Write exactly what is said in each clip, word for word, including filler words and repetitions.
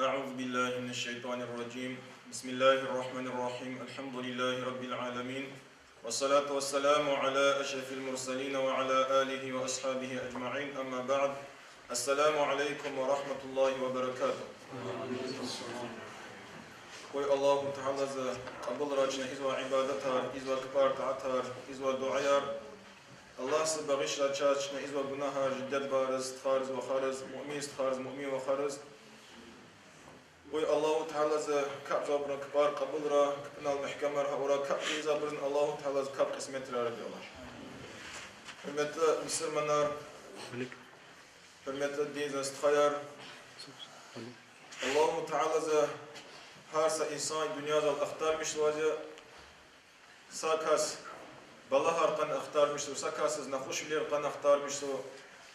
أعوذ بالله من الشيطان الرجيم. بسم الله الرحمن الرحيم. الحمد لله رب العالمين. والصلاة والسلام على أشرف المرسلين وعلى آله وأصحابه أجمعين. أما بعد. السلام عليكم ورحمة الله وبركاته. Къуй Аллагьу Таалади кьабулрай чна ийизвай ибадатар, ийизвай кпӀар, тӀаатар, ийизвай дуьаяр. Аллагьди багъишрай чаз чна ийизвай гунагьар жи диде-бубайриз, стхайриз, вахариз, муъмин стхайриз, муъмин вахариз. Къуй Аллагьу Таалади капӀзавайбурун кпӀар кьабулрай, кпӀунал мягькемар авурай, капӀ ийизвайбуруз Аллагьу Таалади капӀ кьисметрай, я Аллагь. Гьуьрметлу мусурманар, гьуьрметлу диндин стхаяр, Аллагьу Таалади гьар са инсан дуьньядал ахтармишзавайди я, са кас балагьар къана ахтармишзава, са касдиз нахушвилер къана ахтармишзава,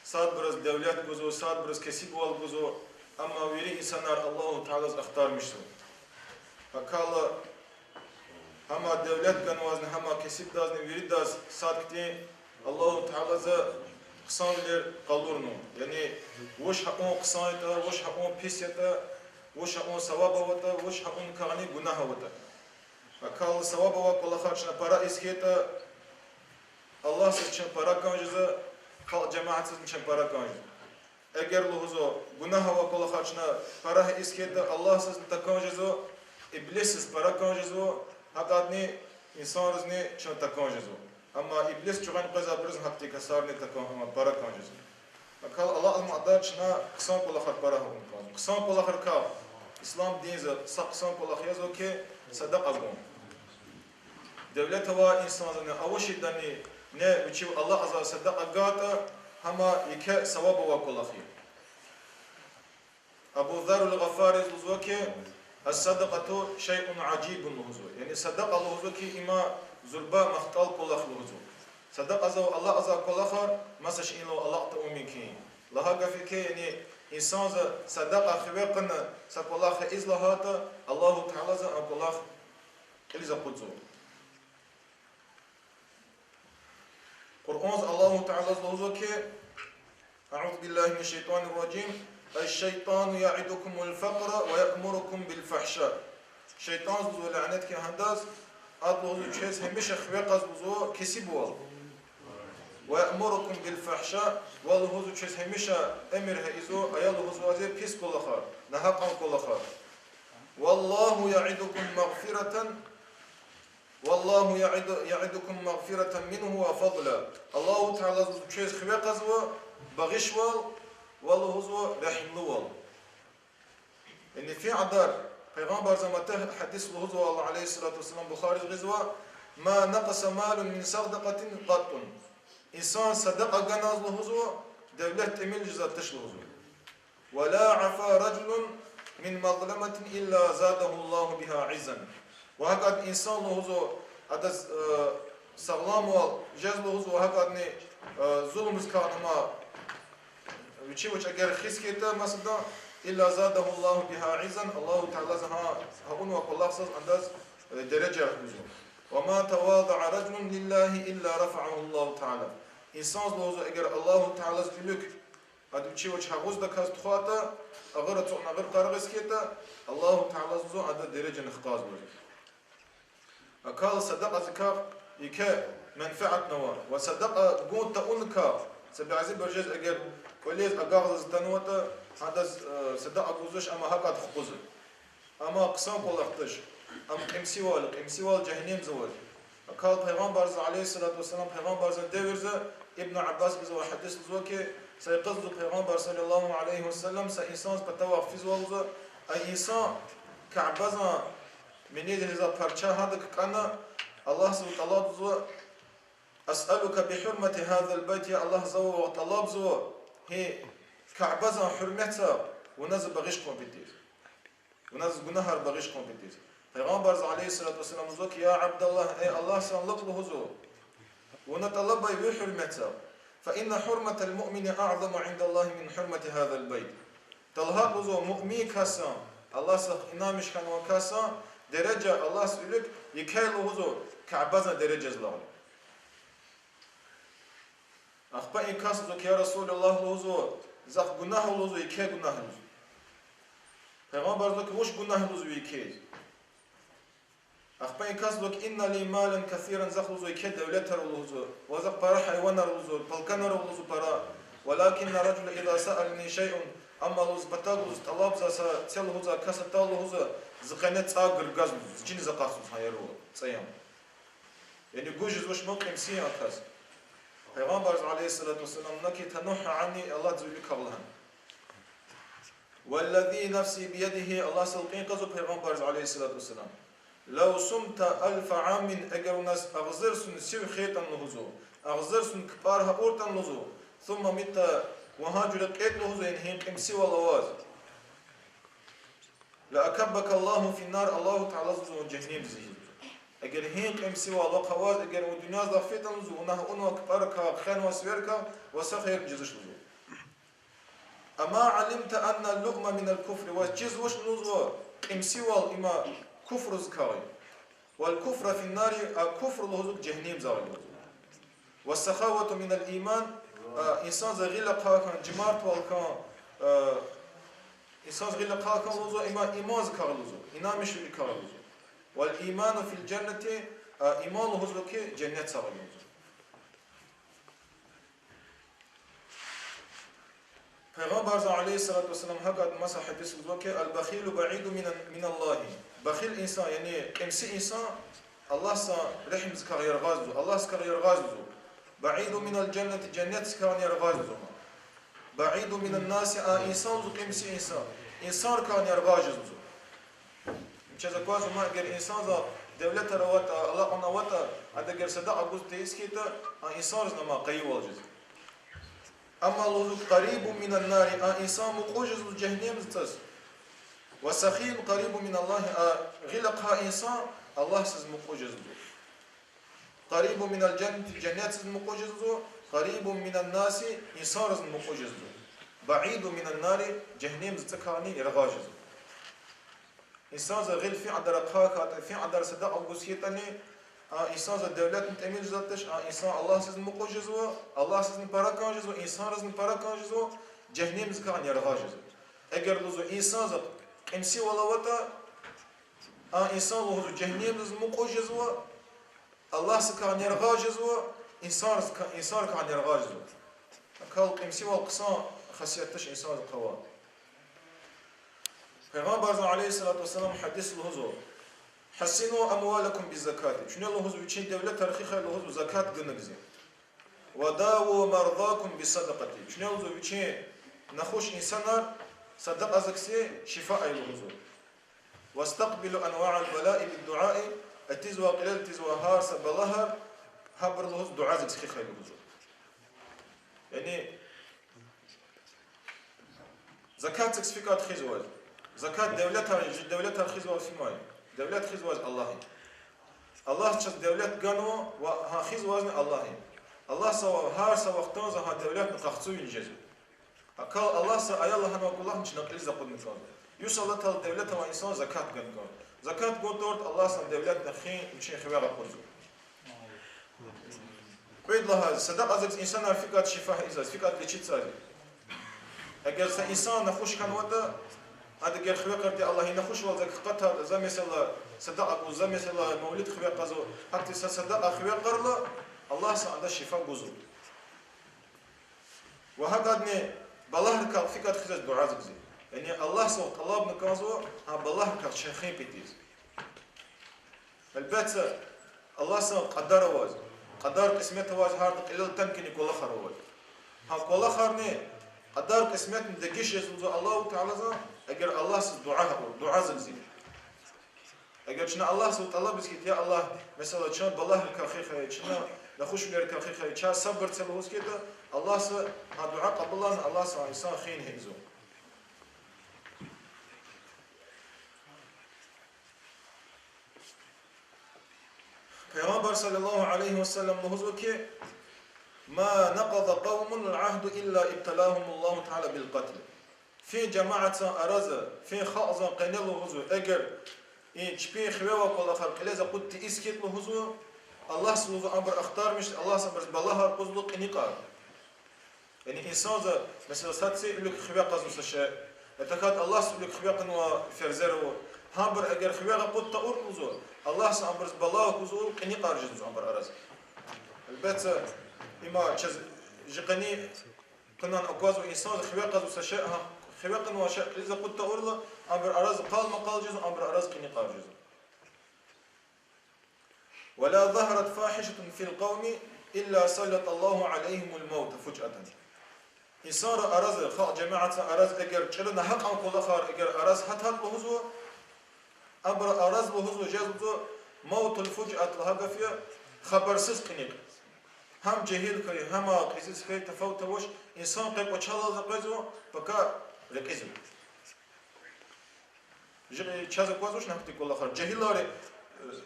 садбуруз девлет гузва, садбуруз кесибвал гузва, амма вири инсанар Аллагьу Таалади ахтармишзава. Акала гьама девлет ганвазни, гьама кесибдазни виридаз сад хьтин Аллагьу Таалади хъсанвилер къалурнава. Яни вуч гьа авун хъсан ятӀа, вуч гьа авун пис ятӀа, вуч гьа авун саваб аватӀа, вуч гьа авуникай гунагь аватӀа. Акала саваб авай кӀвалахар чна пара ийиз хьайитӀа, Аллагьдиз чна пара кӀан жезва, халкь-жемятдизни чна пара кӀан жезва. Эгер лугьузва гунагь авай кӀвалахар чна пара ийиз хьайитӀа, Аллагьдизни такӀан жезва, иблисдиз пара кӀан жезва, гьакӀадни инсанризни чна такӀан жезва. Амма иблис чуьгъвена къвезвайбуруз гьахьтин касарни такӀан, амма пара кӀан жезва. Акала алакьун мад чна хъсан кӀвалахар пара авун кӀанзава. Хъсан кӀвалахрикай ислам динда са хъсан кӀвалах язва хьи, садакьа гун. Девлет авай инсандани, авачирдани, ни вичив алакьзавай садакьа гайитӀа, гьама еке саваб авай кӀвалах я. Абу Заррул-Гъифариди лугьузва хьи, الصدقة شيء عجيب лугьузва. Яни садакьа лугьузва хьи, им зурба мягькел кӀвалах лугьузва. Садакьа за-, алакьзавай кӀвалахар маса шейинал алакь тавун мумкин я. Лагьай гаф хьи, яни инсанди садакьа хиве кьуна са кӀвалах ийиз лагьайтӀа, Аллагьу Таалади а кӀвалах кьилиз акъудзава. Къуръанда Аллагьу Таалади лугьузва хьи, أعوذ بالله من الشيطان الرجيم. الشيطان يعدكم الفقر ويأمركم بالفحشاء. Шейтӏанди лугьузва, лянет хьи гьадаз, ада лугьузва квез гьамиша хиве кьаз лугьузва кесибвал. ويأمركم بالفحشاء, ва лугьузва квез гьамиша эмир гьа ийизва, ая лугьузва, зи пис кӏвалахар, нагьакьан кӏвалахар. والله يعدكم مغفرة والله يعد-، يعدكم مغفرة منه وفضلا. Аллагьу Таалади квез хиве кьазва багъишвал ва лугьузва регьимлувал. Яни фи кьадар Пайгъамбарзан мад гьадис лугьузва, عليه الصلاة والسلام, Бухариз гъизва: ما نقص مال من صدقة قط. Инсан садакьа ганаз лугьузва, девлет тӏимил жезвач лугьузва. ولا عفا رجل من مظلمة إلا زاده الله بها عزا. Ва гьакӏ инсан лугьузва, адаз, э, сагъламвал жез лугьузва, гьакӏни, э, зулумзикай ама вичи вич эгер хиз хьайитӏа масадан, إلا زاده الله بها عزا, Аллагьу Таалади гьа, гьа авунвай кӏвалахзаз адаз, э, дережа гузва. وما تواضع رجل لله إلا رفعه الله تعالى. Инсан лугьузва эгер Аллагьу Таалади вилик ада вичи вич агъуздаказ тухвайтӏа, агъур ацукьна агъур къаргъиз хьайитӏа, Аллагьу Таалади лугьузва ада дережани хкажзава. Акала садакьадикай еке менфят ава. Ва садакьа гун тавуникай, са бязибуру жез эгер кӏвализ агакьзаваз атанватӏа, гьадаз, э, садакьа гузвач, амма гьакӏ хкузва. Амма хъсан кӏвалах туш. Ам кьимсивал, кьимсивал жегьеннемзавай. Акала Пайгъамбарзан, عليه الصلاة والسلام, Пайгъамбарзан девирза Ибну Аббас гъизва гьадис лугьузва хьи, са йикъаз лугьузва Пайгъамбар, صلى الله عليه وسلم, са инсанди патавай физвалза, а инсан Кябезан минидиз гъизва парча гьадак кӏана, Аллагьзава тӏалабзава: أسألك بحرمة هذا البيت, я Аллагь, за вавай тӏалабзава, гьи Кябезан гьуьрметза вуна зи багъиш кьун патал. Вуна зи гунагьар багъиш кьун патал. Пайгъамбарза, عليه الصلاة والسلام, лугьузва хьи: يا عبد الله, эй Аллагьзан лукӏ, лугьузва, вуна тӏалабай ви гьуьрметза. فإن حرمة المؤمن أعظم عند الله من حرمة هذا البيت. Талгьат лугьузва муъмин касдин, Аллагьзахъ инанмиш хьанвай касдин дережа Аллагьзан вилик еке я лугьузва Кябезан дережадилай. Ахпа и кас лугьузва хьи: يا رسول الله, лугьузва, захъ гунагь ава, лугьузва, еке гунагь я, лугьузва. Пайгъамбарза лугьузва хьи, вуч гунагь лугьузва еке. Ахпа и кас лугьузва хьи, إن لي مالا كثيرا, захъ лугьузва еке девлетар ава лугьузва, ва захъ пара гьайванар ава лугьузва, палканар ава лугьузва пара. ولكن الرجل إذا سألني شيئا, амма лугьузва патав гуз тӀалабзава са це лугьузва, кас атайла лугьузва, зи къене цӀай гургаз лугьузва, зи чиниз акъатзава лугьузва гьа яру цӀай. Яни гуж жезвач ман кьимси я а кас. Пайгъамбарза, عليه الصلاة والسلام, لكن تنح عني, Аллагьдиз вилик кагъ лагьана. والذي نفسي بيده, Аллагьдал кьин кьазва Пайгъамбарза, عليه الصلاة والسلام, لو صمت ألف عام, эгер вуна агъзур йисуз сив хьайитӀани лугьузва, агъзур йисуз кпӀар гьа авуртӀани лугьузва, ثم مت, ва гьа жуьре кьетӀа лугьузва, яни гьи кьимсивал аваз, لأكبك الله في النار, Аллагьу Таала лугьузва вун жегьеннемдиз ийизва. Эгер гьи кьимсивал вахъ аваз, эгер вун дуьньядилай фейитӀани лугьузва, вуна гьа авунвай кпӀарикай, хвенвай сиварикай ваз са хийир жезвач лугьузва. أما علمت أن اللؤم من الكفر, ваз чизвачни лугьузва, кьимсивал им куфрдикай я. والكفر في النار, а куфр лугьузва жегьеннемдикай я лугьузва. والسخاوة من الإيمان, а инсанза гъил ахъа хьун, жумартвал хьун, а инсанза гъил ахъа хьун лугьузва, им имандикай я лугьузва, инанмишвиликай я лугьузва. والإيمان في الجنة, а иман лугьузва хьи женнетдикай я лугьузва. Пайгъамбарза, عليه الصلاة والسلام, гьакӀ маса гьадис лугьузва хьи, البخيل بعيد من، من الله. Бахил инсан, яни кьимси инсан, Аллагьдин регьимдикай яргъазва, Аллагьдикай яргъазва. بعيد من الجنة, женнетдикай яргъазва. بعيد من الناس, а инсан лугьузва кьимси инсан, инсанрикай яргъаз жезва. Чаз аквазва, ма эгер инсанза девлетар аватӀа, алакьун аватӀа, ада эгер садакьа гуз тийиз хьайитӀа, а инсанризни ма къайивал жезва. Амма лугьузва قريب من النار, а инсан мукьув жезва жегьеннемдиз. وسخي قريب من الله, а гъил ахъа инсан Аллагьдиз мукьув жезва. قريب من الجنة, женнетдиз мукьув жезва, قريب من الناس, инсанризни мукьув жезва. بعيد من النار, жегьеннемдикайни яргъаз жезва. Инсанза гъил фин кьадар ахъа хьайитӀа, фин кьадар садакьа гуз хьайитӀани, а инсанза девлетни тӀимил жезвач, а инсан Аллагьдизни мукьув жезва, Аллагьдизни пара кӀан жезва, инсанризни пара кӀан жезва, жегьеннемдикайни яргъаз жезва. Эгер лугьузва инсанза кьимсивал аватӀа, а инсан лугьузва жегьеннемдиз мукьув жезва, Аллагьдикайни яргъаз жезва, инсанрик-, инсанрикайни яргъаз жезва. Акал кьимсивал хъсан хасиятар инсанза хъваз. Пайгъамбарза, عليه الصلاة والسلام, гьадис лугьузва: حصنوا أموالكم بالزكاة. Чуьне лугьузва вичин девлетар хихай лугьузва закат гунагзи. وداووا مرضاكم بالصدقة. Чуьне лугьузва вичин нахуш инсанар садакьазакси шифа ая лугьузва. واستقبلوا أنواع البلاء بالدعاء. Атизвай, кьилел атизвай гьар са балагьар, гьабур лугьуз дуьазакс хихай лугьузва. Яни закатзакс фикӀад хуьзвай. Закат девлетар, жи девлетар хуьзвай фимай. Девлет хуьзвай Аллагь я. Аллагьди чаз девлет ганва ва гьа хуьзвайни Аллагь я. Аллагьса гьар са вахтунда гьа девлетни къахцун жезва. Акал Аллагьса ая лагьанвай кӀвалахни чна кьилиз акъудна кӀанзава. Юкъуз Аллагь Таалади девлет авай инсан закат гана кӀанзава. Закат гун тавуртӀа, Аллагьса девлетни хуьн вичин хиве акъудзава. Кьвед лагьайди, садакьазакс инсанар фикӀад шифа ийизвай, фикӀад лечиться ийизвай. Эгер са инсан нахуш хьанватӀа, ада эгер хиве кьуртӀа, Аллагь, и нахушвал зак акъатайтӀа, за, месела, садакьа гуз, за, месела, мавлид хиве кьазва, гьахьтин са садакьа хиве кьурла, Аллагьса адаз шифа гузва. Ва гьакӀадни балагьрикай фикӀад хуьзвай дуьазаксди. Яни Аллагьса тӀалабна кӀанзава гьа балагьрикай чехин петиз. Гьелбетда, Аллагьса кьадар аваз, кьадар-кьисмет аваз, гьарда кьилел атана кӀани кӀвалахар аваз. Гьа кӀвалахарни, кьадар-кьисметни дегиш жез лугьузва Аллагьу Таалади, эгер Аллагьса дуьа гьабур, дуьазаксди. Эгер чна Аллагьса тӀалабиз хьайитӀа, я Аллагь, месела, чун балагьрикай хихай, чна нахушвилерикай хихай, чаз сабур це лугьуз хьайитӀа, Аллагьса гьа дуьа кьабулна, Аллагьса инсан хуьн ийизва. Пайгъамбар صلى الله عليه وسلم лугьузва хьи: ما نقض قوم العهد إلا ابتلاهم الله تعالى بالقتل. Фин жамаатдин арада, фин халкьдин къене лугьузва, эгер и чпин хиве авай кӀвалахар кьилиз акъудиз тийиз хьайитӀа лугьузва, Аллагьса лугьузва абур ахтармиш, Аллагьса абуруз балагьар гузва, кьиникьар. Яни инсанди, месела, сад це вилик хиве кьазва са шей, Ятахьайтӏа Аллагьдин вилик хиве кьунвай ферзер ава. Гьабур эгер хиве акъуд тавуртӏа лугьузва, Аллагьди абуруз бала гузва, кьиникьар жезва абур араз. Гьелбетда, има чаз жи къени кьунан аквазва, инсанди хиве кьазва са шей, гьа хиве кьунвай шей кьилиз акъуд тавурла, абур араз къал-макъал жезва, абур араз кьиникьар жезва. ولا ظهرت فاحشة في القوم إلا سلط الله عليهم الموت فجأة. Инсанрин араза, халкь-жемятдин араза эгер чӏуру нагьакьан кӏвалахар эгер араз гьатайтӏа лугьузва, абур араз лугьузва, жезва موت الفجأة лагьай гаф я, хабарсиз кьиникь. Гьам жегьил хьуй, гьам кьилиз хьуй, тафават авач, инсан къе кӏвачел алаз къвезва, пака рекьизва. Жи чаз аквазвач гьахьтин кӏвалахар. Жегьилри, э,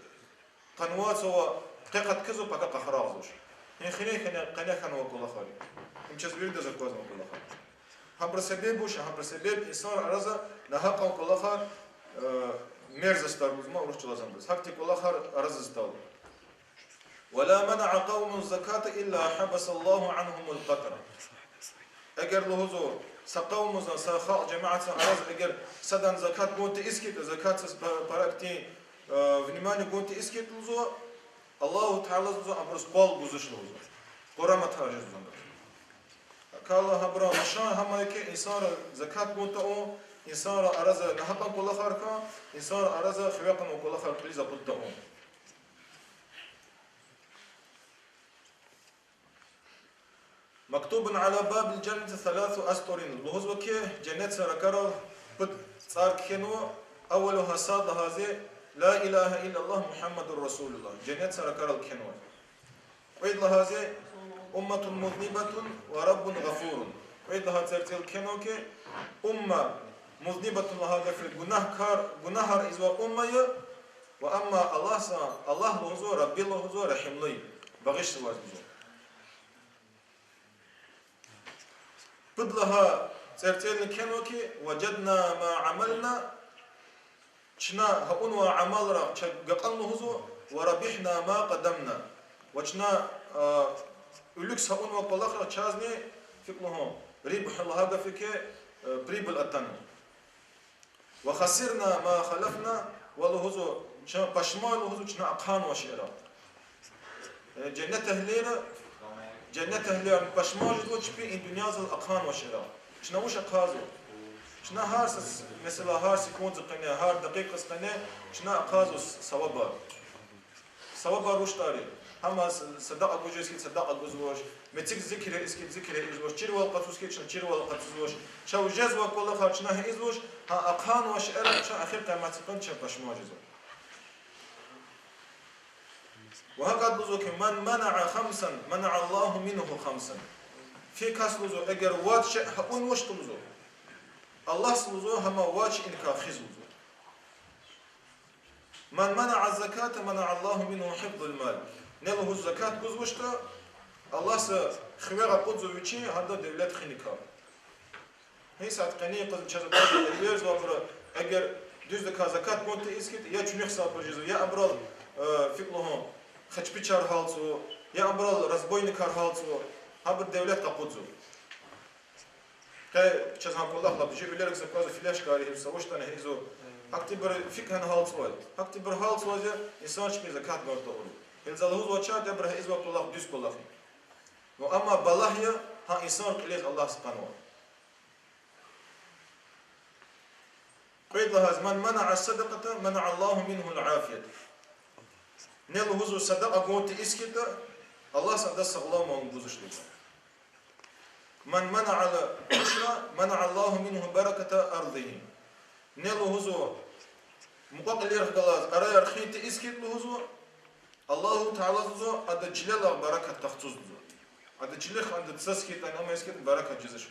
къанни вад йиса къе къаткизва, пака къарагъзавач. Гьи хири къене, къене хьанвай кӏвалахар я. Им чаз виридаз аквазвай кӏвалахар я. Гьабурун себеб вуч я, гьабурун себеб инсанрин араза нагьакьан кӏвалахар, э, мерзостьар лугьузва урус чӏалазни. Гьахьтин кӏвалахар аразиз атайла. ولا منع قوم الزكاة إلا حبس الله عنهم القطر. Эгер лугьузва, са къавмдин, са халкь-жемятдин араза эгер садан закат гун тийиз хьайитӏа, закатдиз па-, пара хьтин, э, внимание гун тийиз хьайитӏа лугьузва, Аллагьу Таалади лугьузва абуруз къвал гузвач лугьузва. Къураматар жезва абуруз. Акала гьабурун машан гьам я хьи, инсанри закат гун тавун, инсанрин араза нагьакьан кӏвалахар хьун, инсанрин араза хиве кьунвай кӏвалахар кьилиз акъуд тавун. مكتوب على باب الجنة ثلاث أسطر. Лугьузва хьи, женнетдин ракӏарал пуд цӏар кхьенва, أولها, сад лагьайди, لا إله إلا الله محمد رسول الله. Женнетдин ракӏарал кхьенва. Кьвед лагьайди, أمة مذنبة ورب غفور. Кьвед лагьай цӏерцӏел кхьенва хьи, умма, مذنبة лагьай гаф я, гунагькар, гунагьар ийизвай умма я, ва амма Аллагьса, Аллагь лугьузва, Рабби лугьузва, регьимлу я, багъишзавайди лугьузва. Пуд лагьай цӏерцӏелни кхьенва хьи, وجدنا ما عملنا, чна гьа авунвай амалрай чна гакьан лугьузва, وربحنا ما قدمنا. Ва чна, а, уьлуьгз гьа авунвай кӏвалахрай чазни, фикӏ лугьун, ربح лагьай гаф я хьи, а, прибыль атанва. وخسرنا ما خلفنا, ва лугьузва, чна пашман я лугьузва чна ахъанвай шейэрай. Э, женнет эгьлийри, женнет эгьлийри пашман жезва чпи и дуьньядал ахъанвай шейэрай. Чна вуч ахъайзава? Чна гьар са, месела, гьар секунддин къене, гьар дакъикъадин къене чна ахъайзава с-, савабар. Савабар вуч тӏвар я? Гьам с-, садакьа гуз жез хьайитӏа садакьа гузвач, мецик зикр ийиз хьайитӏа зикр ийизвач, чирвал къачуз хьайитӏа чна чирвал къачузвач, чав жезвай кӏвалахар чна гьа ийизвач, гьа ахъанвай шейэрай чна эхир къияматдин къене чна пашман жезва. Ва гьакӏ лугьузва хьи, من منع خمسا منع الله منه خمسا. Фи кас лугьузва, эгер вад шей гьа авунвачтӏа лугьузва, Аллагьса лугьузва гьам вад шейиникай хуьз лугьузва. من منع الزكاة منع الله منه حفظ المال. Ни лугьуз закат гузвачтӏа, Аллагьса хиве акъудзава вичи гьадан девлет хуьникай. Гьа исятда къенин къуз чаз аквазва, эверзавайбур, эгер дуьздаказ закат гун тийиз хьайитӏа, я чуьнуьхзавайбур жезва, я абурал, э, фикӏ лугьун, хачпичар гьалтзава, я абурал разбойникар гьалтзава, гьабур девлет къакъудзава. Къе чаз гьа кӏвалах лап жи уьлерикай аквазва, флешкаяр ийизва, са вуч ятӏани ийизва. Гьахьтинбур фикӏ гьана гьалтзавай. Гьахьтинбур гьалтзаваз я инсан чпин закат гун тавурла. Гьеле за лугьузвай чаз, абуру гьа ийизвай кӏвалах дуьз кӏвалах я. Ну, амма балагь я гьа инсанрин кьилиз Аллагьди кьунвай. Кьвед лагьайди, من منع الصدقة منع الله منه العافية. Ни лугьузва садакьа гун тийиз хьайитӏа, Аллагьса адаз сагъламвал гузвач лугьузва. من منع العشر منع الله منه بركة أرضه. Ни лугьузва мукьва-кьилийрихъ галаз араяр хуьн тийиз хьайитӏа лугьузва, Аллагьу Таалади лугьузва адан чилелай баракат къахчуз лугьузва. Адан чилихъ, адан цаз хьайитӏани, ам ийиз хьайитӏани баракат жезвач.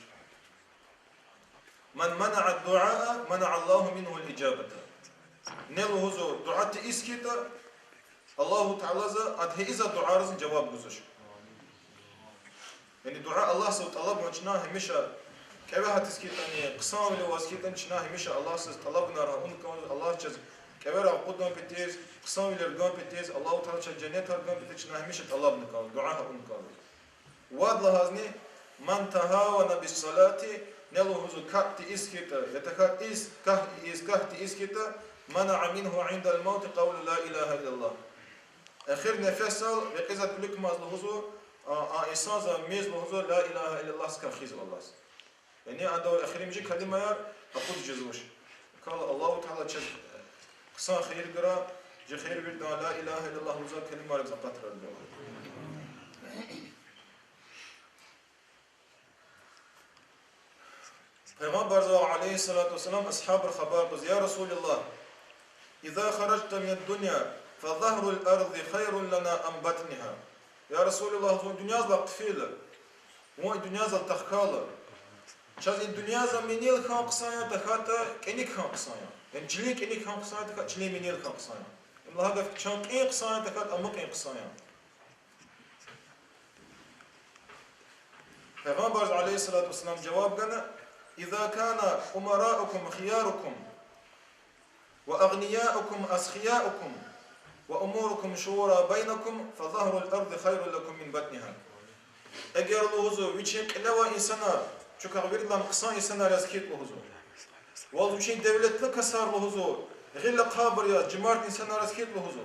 من منع الدعاء منع الله منه الإجابة. Ни лугьузва дуьа тийиз хьайитӏа, Аллагьу Таалади ада гьа ийизвай дуьайризни жаваб гузвач. Яни дуьа Аллагьдивай тӏалабун чна гьамиша кӏеве гьатиз хьайитӏани, хъсанвиле аваз хьайитӏани, чна гьамиша Аллагьдивай тӏалабунар авун кӏанзава, Аллагьди чаз кӏевера акъудун патал, хъсанвилер гун патал, Аллагьу Таалади чаз женнетар гун патал чна гьамиша тӏалабун кӏанзава, дуьа авун кӏанзава. Вад лагьайдини, من تهاون بالصلاة Ни лугьузва, катди ийиз хьайитӀа, я тахьайтӀа ийиз, кагь ийиз, катди ийиз хьайитӀа, منع منه عند الموت قول لا إله إلا الله. Эхир нефесдал, рекьизвай вилик амаз лугьузва, а, а инсанза мез лугьузва, لا إله إلا الله скан хуьзва Аллагьза. Яни адан эхиримжи калимаяр акъудиз жезвач. Кал Аллагьу Таала чаз хъсан хийир гурай, чи хийир виридан لا إله إلا الله лугьузвай калимайрикай акъатрай. Пайгъамбарзавай, عليه الصلاة والسلام, асгьабри хабар кьуз: يا رسول الله، إذا خرجت من الدنيا فظهر الأرض خير لنا أم بطنها. Я Расулуллагь, зун дуьньязлай хъфейла, вун и дуьньязал тахкайла, чаз и дуьньязал винел хьун хъсан я, тахьайтӀа кӀаник хьун хъсан я. Яни чилин кӀаник хьун хъсан я, тахьайтӀа чилин винел хьун хъсан я. Им лагьай гаф, чун кьин хъсан я, тахьайтӀа амукьун хъсан я. Пайгъамбарза, عليه الصلاة والسلام, жаваб гана: إذا كان أمراؤكم خياركم وأغنياؤكم أسخياؤكم وأموركم شورى بينكم فظهر الأرض خير لكم من بطنها. Эгер, лугьузва, вичин кьиле авай инсанар, чухъ виридалай хъсан инсанар яз хьайитӀа, лугьузва, ва лугьузва вичин девлетлу касар, лугьузва, гъил ахъайбур яз, жумарт инсанар яз хьайитӀа, лугьузва,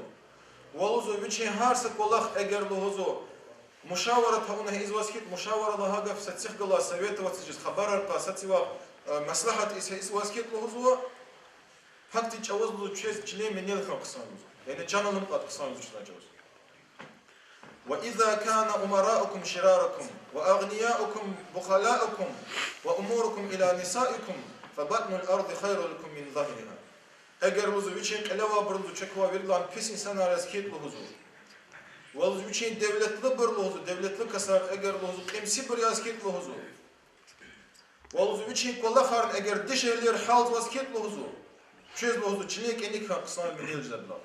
ва лугьузва вичин гьар са кӀвалах, эгер, лугьузва, мушаварат авуна ийизваз хьайитӀа, мушавара лагьай гаф, сад-садахъ галаз советоваться жез, хабар кьаз, сад-садахъ, э, маслагьат ийиз ийизваз хьайитӀа, лугьузва, гьахьтин чӀавуз, лугьузва, чаз чилин винел хьун хъсан я, лугьузва. Яни чан аламукьун хъсан я чна чӀавуз. وإذا كان أمراؤكم شراركم وأغنياؤكم بخلاءكم وأموركم إلى نسائكم فبطن الأرض خير لكم من ظهرها. Эгер, лугьузва, вичин кьиле авайбур, лугьузва, чухъ виридалай пис инсанар яз хьайитӀа, лугьузва, ва, лугьузва, вичин девлетлубур, лугьузва, девлетлу касар, эгер, лугьузва, кьимсибур яз хьайитӀа, лугьузва, ва, лугьузва, вичин кӀвалахарни эгер дишегьлийрихъ гьалзаваз хьайитӀа, лугьузва, чаз, лугьузва, чилин кӀаник хьун хъсан я винел жезвайдалай.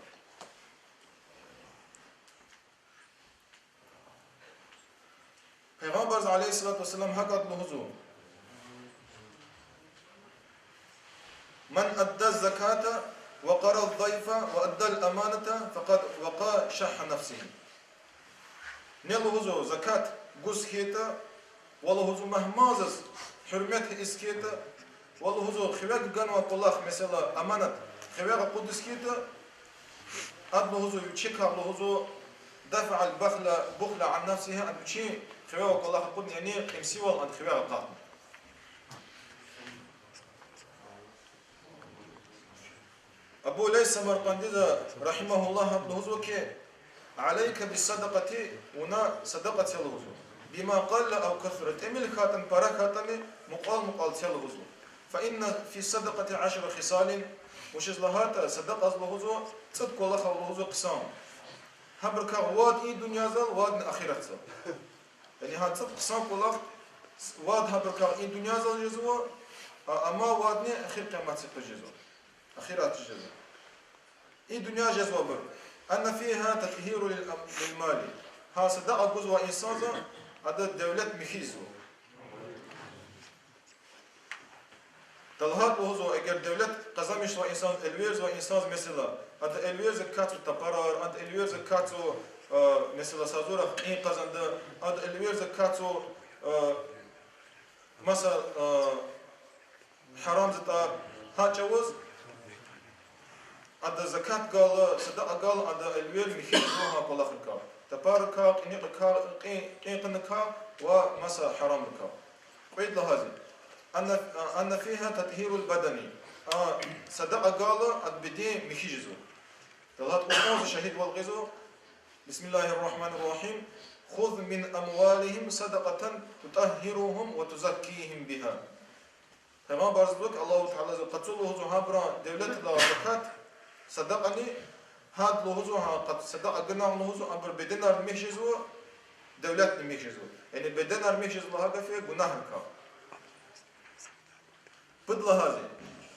Пайгъамбарза, عليه الصلاة والسلام, гьакӀ лугьузва: من أدى الزكاة وقرى الضيف وأدى الأمانة فقد وقى شح نفسه. Ни, лугьузва, закат гуз хьайитӀа, ва, лугьузва, мугьманзаз гьуьрмет ийиз хьайитӀа, ва, лугьузва, хиве ганвай кӀвалах, месела, аманат, хиве акъудиз хьайитӀа, ада, лугьузва, вичикай, лугьузва, دفع البخل، بخل عن نفسه, ада вичин хиве авай кӀвалах акъудна, яни кьимсивал ада хиве акъатна. Абу Лайс Самаркъандиди, رحمه الله, гьакӀ лугьузва хьи: عليك بالصدقة, вуна садакьа це, лугьузва, بما قل أو كثر, тӀимил хьайитӀани, пара хьайитӀани, мукьвал-мукьвал це, лугьузва. فإن في الصدقة عشر خصال, вучиз лагьайтӀа садакьада, лугьузва, цӀуд кӀвалах ава, лугьузва, хъсан. Гьабурукай вад и дуьньязал, вадни ахиратзал. Яни гьа цӀуд хъсан кӀвалах, вад гьабурукай и дуьньязал жезва, а, амма вадни эхир къиямат юкъуз жезва. Ахиратда жезва. И дуьнья жезвайбур. أن فيها تطهير للأم-، للمال. Гьа садакьа гузвай инсанза ада девлет михьизва. Талгьат лугьузва, эгер девлет къазанмишзавай инсан, элверзавай инсанза, месела, ада элверзава кацу тапарар, ада элверзава кацу, а, месела, сазурахъ кьин къазанди, ада элверзава кацу, а, маса, а, гьарам затӀар, гьа чӀавуз ада закат гайила, садакьа гайила, ада элвер михьи жезва гьа кӀвалахрикай: тапаррикай, кьиникай, кьин, кьин хьаникай ва маса гьарамрикай. Кьвед лагьайди: أن، أن فيها تطهير البدن. А садакьа гайила, ада беден михьи жезва. Талгьат Къуръанза шагьидвал гъизва: بسم الله الرحمن الرحيم. خذ من أموالهم صدقة تطهرهم وتزكيهم بها. Пайгъамбарза лугьузва хьи, Аллагьу Таалади: къачу, лугьузва, гьабурун девлетдилай закат, садакьани, гьада, лугьузва, гьа къач-, садакьа гана, лугьузва, абурун беденарни михьи жезва, девлетни михьи жезва. Яни беденар михьи жезва лагьай гаф я гунагьрикай. Пуд лагьайди: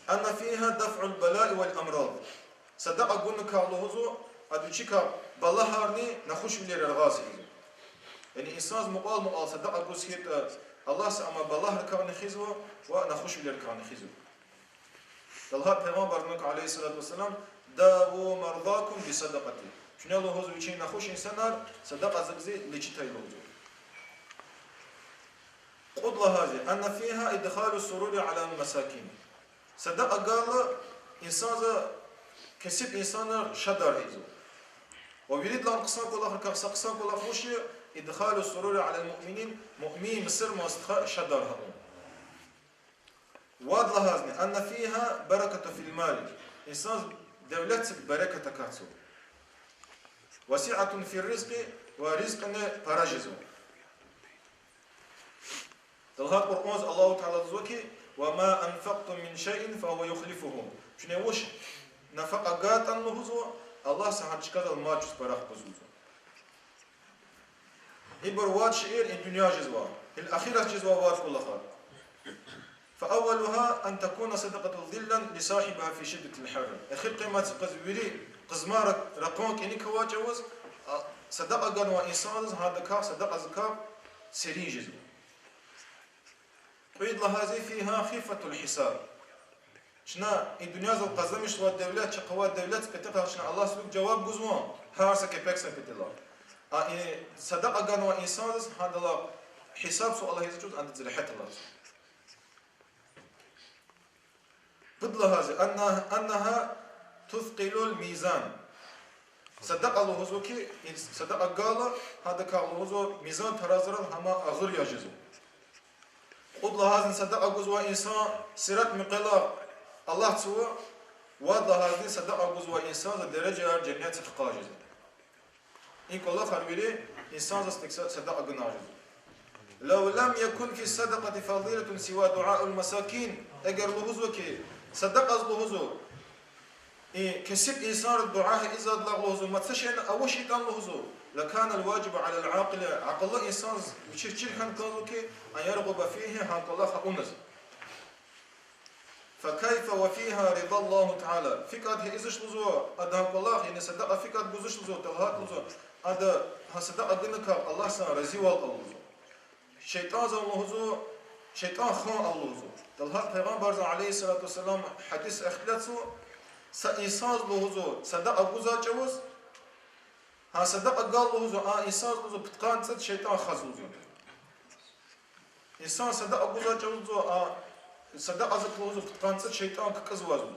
أن فيها دفع البلاء والأمراض. Садакьа гуникай, лугьузва, ада вичикай балагьарни нахушвилер яргъаз хъийизва. Яни инсанза мукьвал-мукьвал садакьа гуз хьайитӀа, Аллагьза ам балагьрикайни хуьзва ва нахушвилерикайни хуьзва. Талгьат Пайгъамбарза лугьузва хьи, عليه الصلاة والسلام: داووا مرضاكم بالصدقة. Чуьне, лугьузва, вичин нахуш инсанар садакьа зикзи лечитай, лугьузва. Кьуд лагьайди, أن فيها إدخال السرور على المساكين. Садакьа гайила инсанза кесиб инсанар шадар ийизва. Ва виридалай хъсан кӀвалахрикай са хъсан кӀвалах вуч я? إدخال السرور على المؤمنين, муъмин, мусурман стха шадар авун. Вад лагьайди, أن فيها بركة في المال. Инсанза девлетдик берекат акатзава. وسعة في الرزق, ва ризкьни пара жезва. Далгьа Къуръанза Аллагьу Таала лугьузва хьи, وما أنفقتم من شيء فهو يخلفه. Чуьне вуч нафакьа гайтӀани лугьузва, Аллагьди гьа чкадал мад чуьз парах гузва. Ибур вад шейэр и дуьнья жезва, гьил ахират жезва вад кӀвалахар. فأولها أن تكون صدقة ظلا لصاحبها في شدة الحر. Эхир къиямат къуз вири къизмар ракъан кӀаник авай чӀавуз, а, садакьа ганвай инсандиз гьадакай, садакьадикай серин жезва. Кьуд лагьайди, فيها خفة الحساب. Чна и дуьньядал къазанмишзавай девлет, чахъ авай девлетдин патахъай чна Аллагьдивай жаваб гузвани, гьар са кепекдин паталай. А и садакьа ганвай инсандиз гьадалай гьисаб-суал ийиз чӀавуз адаз регьят алаз. Пуд лагьайди, أنها، أنها تثقل الميزان. Садакьа лугьузва хьи, и садакьа гайила, гьадакай лугьузва мизан-таразрал гьам агъур яз жезва. Кьуд лагьайди, садакьа гузвай инсан сират муькъвелай алатзава, вад лагьайди, садакьа гузвай инсандин дережаяр женнетда хкаж жезва. И кӀвалахар вири инсандиз тек са-, садакьа гунай жезва. لو لم يكن في الصدقة فضيلة سوى دعاء المساكين. Эгер лугьузва хьи, садакьадиз лугьузва, и кесиб инсанри дуьа ийизвайдалай лугьузва, маса шейни авачиртӀани лугьузва, لكان الواجب على العاقل, акьуллу инсандиз вичиз чир хьана кӀанзава хьи, أن يرغب فيه, гьа кӀвалах авуназ. فكيف وفيها رضا الله تعالى. ФикӀад ийизвач лугьузва, ада гьа кӀвалах, яни садакьа фикӀад гузвач лугьузва, талгьат лугьузва, ада гьа садакьа гуникай Аллагьдин разивал ава лугьузва. ШейтӀанзан лугьузва, шейтӀан хван ава лугьузва. Талгьат Пайгъамбарзан, عليه الصلاة والسلام, гьадис ихтилатзава, са инсандиз лугьузва, садакьа гузвай чӀавуз, гьа садакьа гайила лугьузва, а инсандиз лугьузва, пудкъанни цӀуд шейтӀан хаз лугьузва. Инсан садакьа гузвай чӀавуз лугьузва, а садакьадик лугьузва, пудкъанни цӀуд шейтӀан ккӀузвазва.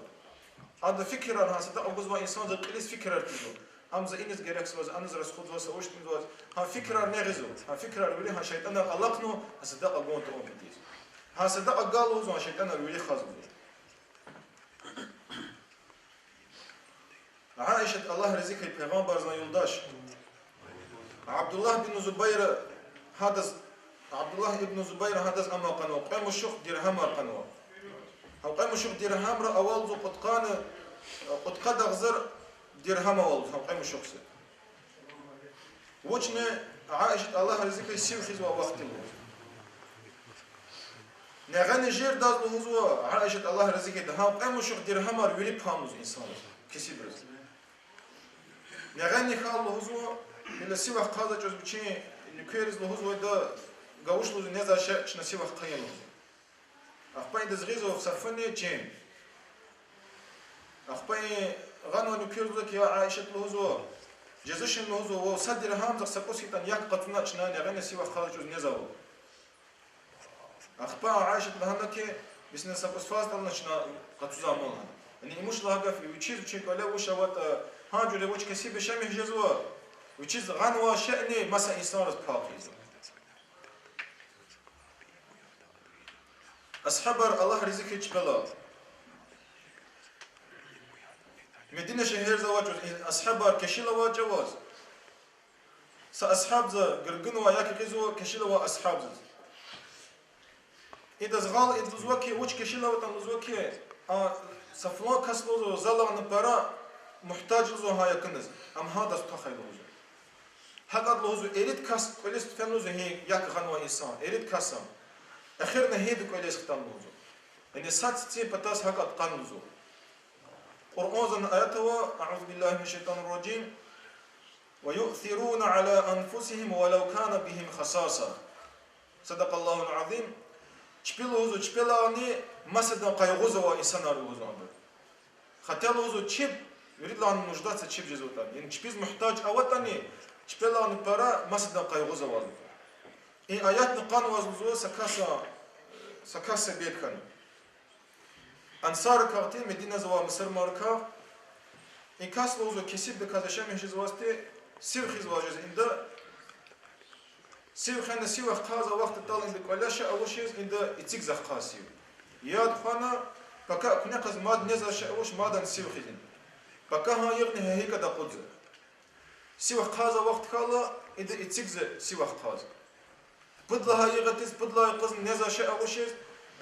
Ада фикирар, гьа садакьа гузвай инсандин кьилиз фикирар физва. Ам за иниз герекзава, аниз расходзава, са вуч тунзава. Гьа фикирарни гъизва, гьа фикирар вири гьа шейтӀанар алахънава, гьа садакьа гун тавун патал. Гьа садакьа гайила лугьузва, гьа шейтӀанар вири хазва. Аишат, Аллагь рази хьуй, Пайгъамбарзан юлдаш. Абдуллагь бин Зубайр гьадаз, Абдуллагь ибн Зубайр гьадаз ам акъанва, кьве мушухъ диргьамар акъанва. Гьа кьве мушухъ диргьамра авалзава кьудкъанни, кьудкъад агъзур диргьам авалзава гьа кьве мушухъзи. Вучни Аишат, Аллагь рази хьуй, сив хуьзвай вахтунда. Негъени жирдаз лугьузва, Аишат, Аллагь рази хьуй, гьа кьве мушухъ диргьамар вири пан лугьузва инсанриз, кесибриз. Негъени хьайила лугьузва, гила сив ахъайзавай чӀавуз вичин нуькерриз лугьузвайда, гавуш лугьузва, незвай шей чна сив ахъая лугьузва. Ахпа идаз гъизва са фуни чин. Ахпа и гъанвай нуькерди лугьузва хьи, я Аишат, лугьузва, жезвачни лугьузва, вав са диргьамдихъ са кӀус хьайитӀани, як къачуна чна негъени сив ахъайзавай чӀавуз незвайвал. Ахпа Аишат лагьана хьи, бес ина са кӀус фазватӀани чна къачузвай мал гьана. Яни и муш лагьай гаф, вичиз вичин кӀвале вуч аватӀа, гьа жуьре вуч кесиб яшамиш жезва, вичиз гъанвай шейни маса инсанриз пай хъийизва. Асгьабар, Аллагь рази хьуй чпелай, Медина шегьерда авай чӀавуз, асгьабар кешила авай чӀавуз, са асгьабза гуьгъуьнвай яки гъизва кешила авай асгьабзаз. Идаз гъал ид лугьузва хьи, вуч кешила аватӀани лугьузва хьи, а, са флан кас лугьузва, залайни пара мугьтаж лугьузва гьа якуниз, ам гьадаз твахай лугьузва. ГьакӀ лугьузва, ирид кас кӀвализ фена лугьузва гьи як гъанвай инсан, ирид кас ам. Эхирни гьида кӀвализ хтана лугьузва. Яни сад цин патаз гьакӀ къан лугьузва. Къуръанзани аят ава, أعوذ بالله من الشيطان الرجيم, ويؤثرون على أنفسهم ولو كان بهم خصاصة. صدق الله العظيم. Чпи лугьузва, чпелайни масадан къайгъузавай инсанар лугьузва абур. Хотя лугьузва чеб, виридалайни нуждаться чеб жезватӀани. Яни чпиз мугьтаж аватӀани, чпелайни пара масадан къайгъузавазва. И аятни къанваз лугьузва са каса, са кас себеб хьана. Ансаррикай, Мединада авай мусурманрикай, и кас лугьузва кесибдаказ яшамиш жезвайди, сив хуьзвай жез инда, сив хвена, сив ахъайзавай вахт атайла инда кӀвале шей авачиз, инда эцигзавай хъсан сив. Яд хвена, пака куьне къвез мад незвай шей авач, мадни сив хуьзва. Пака гьа югъни гьа гьакӀ акъудзава. Сив ахъайзавай вахт хьайила, ида эцигзава сив ахъайзавай. Пуд лагьай югъ атиз, пуд лагьай юкъузни незвай шей авачиз,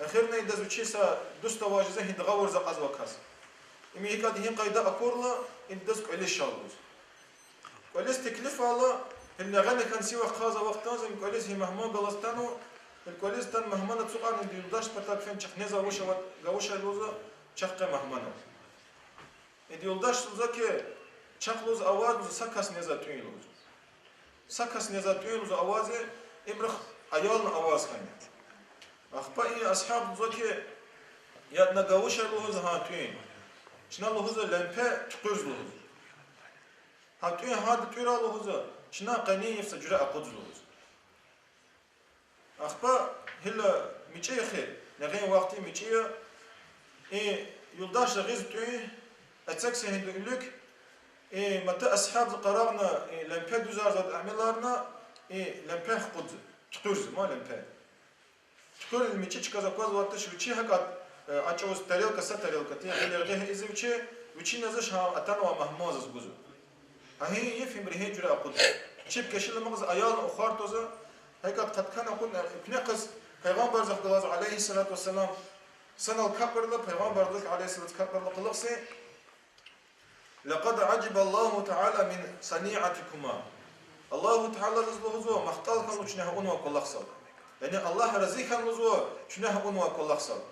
эхирна идаз вичи са дуст авай жезва, гьинда гъавурда акьазвай кас. Им гьикӀ ада гьи къайда акурла, идаз кӀвализ ша лугьуз. КӀвализ теклиф авурла, гьил нягъана хьана сив ахъайзавай вахтунда, им кӀвализ гьи мугьман галаз атанва, гьил кӀвализ атана мугьман ацукьарна, ида юлдаш патал фена чахъ незвай авач, авач лугьузва, чахъ къе мугьман ава. Ида юлдашза лугьузва хьи, чахъ лугьуз аваз лугьузва, са кас незвай тӀуьн лугьуз. Са кас незвай тӀуьн лугьуз аваз, ибурухъ аялни аваз хьана. Ахпа и асгьаб лугьузва хьи, я на гавушар лугьуз гьа тӀуьн. Чна лугьузва лемпе туькӀуьрзава лугьуз. Гьа тӀуьн гьада тӀуьрай лугьузва, чна къенин йиф са жуьре акъудзава лугьуз. Ахпа гила мичӀи я хьи, нягъин вахтунин мичӀи я, и юлдашза гъиз тӀуьн, эцигзава гьинда уьлуьк, и маса асгьабза къарагъна, и лемпе дуьзарзавайди амаларна, и лемпе хкудзава, туькӀуьрзава ма лемпе. ТуькӀуьрна мичӀи чкадиз аквазвайди туш, вичи гьакӀ, э, а чӀавуз тарелка, са тарелка, тин гъилер гъиз ийизва вичи, вичи незвач, гьа атанвай мугьманзаз гузва. Гьа гьи йиф им гьи жуьре акъудзава. Чеб кешила амукьзава, аялни ухвар твазва, гьакӀ къаткана акъудна, э, куьне къвез Пайгъамбарзахъ галаз, عليه الصلاة والسلام, санал капӀарла, Пайгъамбарзахъ, عليه الصلاة, капӀарла кьулухъ са لقد عجب الله تعالى من صنيعتكما. Аллагьу Таала заз лугьузва, махтӀал хьанва чна гьа авунвай кӀвалахзал. Яни Аллагь рази хьана лугьузва чна гьа авунвай кӀвалахзал.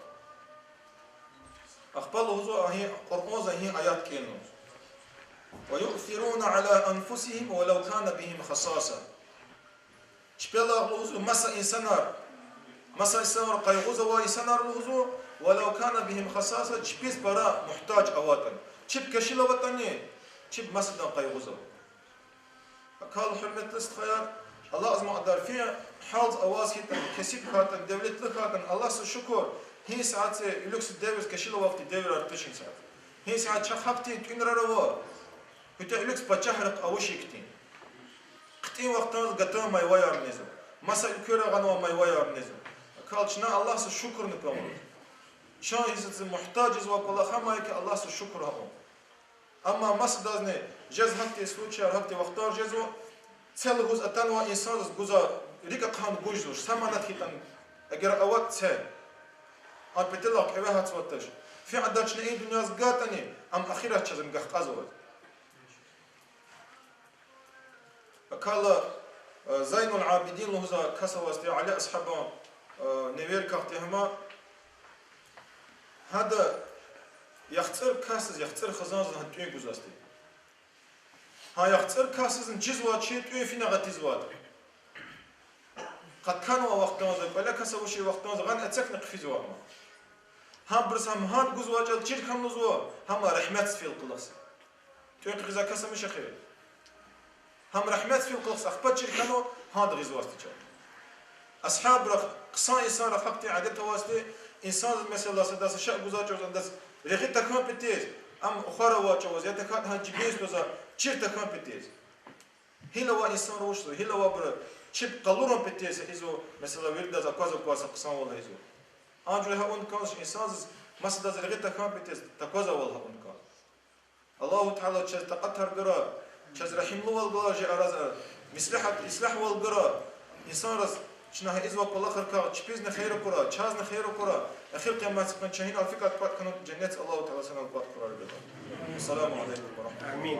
Ахпа лугьузва, гьи Къуръанза гьи аят кӀелна лугьуз: ويؤثرون على أنفسهم ولو كان بهم خصاصة. Чпелай лугьузва маса инсанар, маса инсанар, къайгъузавай инсанар лугьузва, ولو كان بهم خصاصة, чпиз пара мугьтаж аватӀани, чеб кешила аватӀани, чеб масадан къайгъузава. Акал, гьуьрметлу стхаяр, алакьзамай кьадар фи гьалда аваз хьайитӀани, кесиб хьайитӀани, девлетлу хьайитӀани, Аллагьзаз шукур, гьи сятда уьлуьк са девирза, кешила вахтунин девирар туш гьи сятда. Гьи сятда чахъ гьахьтин тӀуьнрар ава, гьуьтӀуь уьлуьк пачагьрихъ авачир хьтин. ХъитӀин вахтунда гатун майваяр незва, маса уьлквейра гъанвай майваяр незва. Акал чна Аллагьзаз шукурни кӀанзава. Чан гьисятда мугьтаж жезвай кӀвалах амай хьи, Аллагьзаз шукур авун. Амма масадазни жез гьахьтин случаяр, гьахьтин вахтар жезва, це лугьуз атанвай инсанзаз гузвай рикӀ ахъайна гуз жезва, са манат хьайитӀани, эгер аватӀа це, ам петелай кӀеве гьатзавайди туш. Фи кьадар чна и дуьньяз гайитӀани, ам ахират чаз ам гахкьазвач. Акала, э, Зайнул Абидин лугьузвай кас авайди, Али асгьабан, э, неверикай хьтин гьам, гьада яхцӀур касдиз, яхцӀур хизандиз гьа тӀуьн гузвайди. Гьа яхцӀур касдизни чизвай чи тӀуьн финал гъатизвайди. Къатканвай вахтунда, кӀвале кас авачир вахтунда гъана эцигна хъфизвай гьам. Гьабуруз гьам гьана гузвай чӀал чир хьана лугьузва, гьам рагьметдиз фейила кӀвалахзава. ТӀуьн хъфизвай кас амач хьи. Гьам рагьметдиз фейила кӀвалахзава, ахпа чир хьана гьана гъизвайди чӀал. Асгьабрихъ, хъсан инсанрихъ гьахьтин адет авайди, инсанзаз, месела, сада са шей гузвай чӀавуз адаз регъуь тахьун петиз, ам ухвар авай чӀавуз, я тахьайтӀа гьа жибиндиз твазва, чир тахьун петиз. Гила авай инсанри вучзава, гила авайбуру чеб къалурун петиз ийизва, месела, виридаз акваз-акваз са хъсанвал ийизва. Анжах гьа авун кӀанзавач инсанзаз, масадаз регъуь тахьун петиз, таквазвайвал гьа авун кӀанзава. Аллагьу Таала чаз такьатар гурай, чаз регьимлувал гурай, чи арада меслягьат, ислягьвал гурай. Инсанриз чна гьа ийизвай кӀвалахрикай чпизни хийир акурай, чазни хийир акурай, эхир къияматдин къене чна гьинал фикӀ кӀватӀ хьанватӀа, женнетдиз Аллагьу Таала санал кӀватӀ хьурай, я Рабби. Ассаламу алейкум ва рахматуллах. Амин.